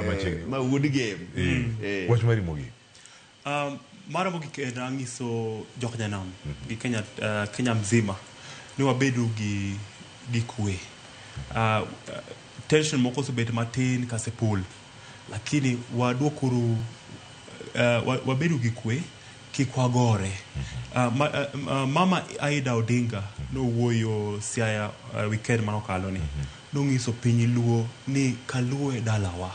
Machiegni. Ma wuod game. Wach mari mogik. Mara mogik en ang'iso jokanyanam gi Kenya, Kenya mzima ni wabedu gi kwe. Tension moko osebet matin Kasipul, lakini waduokuru wabedu gi kwe, kik wagore. Mama Aida Odinga nowuoyo Siaya weekend manokalo ni nong'iso piny Luo ni Kaluo e dalawa.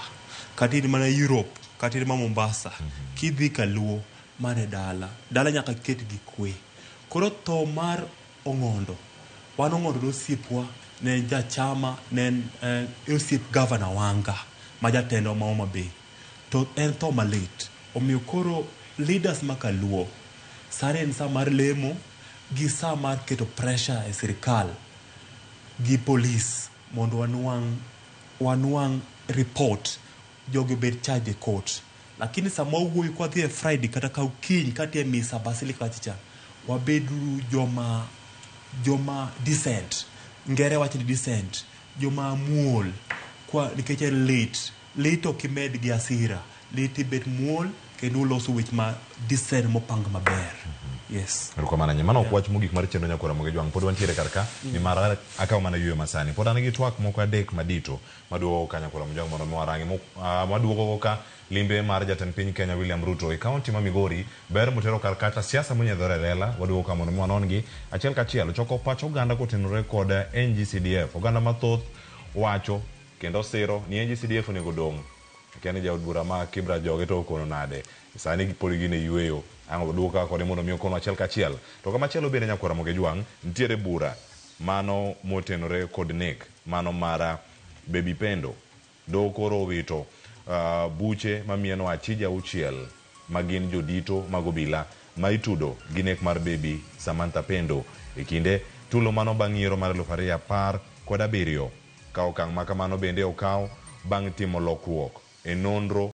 Kata in mana Europe, kata in ma Mombasa, kidhi Kaluo, mano e dala. Dala nyaka ket gi kwe. Koro tho mar Ong'ondo, wan Ong'ondo ne osiepwa, ne en jachama, ne en osiep gavana Wanga, ma jatendwa ma Homa Bay. To en tho malit. Omiyo koro leaders ma Kaluo, sani en sa mar lemo gi sa mar keto pressure e sirikal gi polis mondo wanwang' report, jogi obed charged e court. Lakini sama wawuoyo kwadhi e Friday kata ka kiny kati e misa Basilica kacha, wabeduru joma decent. Ngere wacho ni decent, joma muol kwa nikech en lit. Lit ok imed gi hasira. Lit ibet muol kendo uloso weche ma decent mopang maber. Yes. Erokamano ahinya. Mano ok wach mogik mar chenro nyakwara Ramogi Jwang'. Pod wantiere kar ka nimar akawo mana yueyo masani. Pod an gi twak moko adek madito maduogo ka nyakwara Ramogi Jwang' mondo mi warangi. Maduogo ka limbe mar jatend piny Kenya William Ruto e kaunti ma Migori, ber motero kar kacha siasa monyiedhore e lela. Waduogo ka mondo mi wanon gi achiel kachiel. Choko pach oganda kotenore kod NGCDF. Oganda mathoth wacho kendo siro ni NGCDF onego dong'. Akia ni jaod bura ma Kibra joge to okono nade. Sani pod gin e yueyo. Ang' waduogo ka kode mondo mi okonwa achiel kachiel. To kamachielo bende nyakwara Ramogi Jwang' nitiere bura mano motenore kod nek mano mar Baby Pendo. Doho koro owito buche mamieno achije auchiel ma gin jodito mag obila ma itudo gi nek mar Baby Samantha Pendo e kinde tulo mano bang' yiero mar 2017. Ka okang' ma kamano bende okaw bang' timo lokruok e nonro.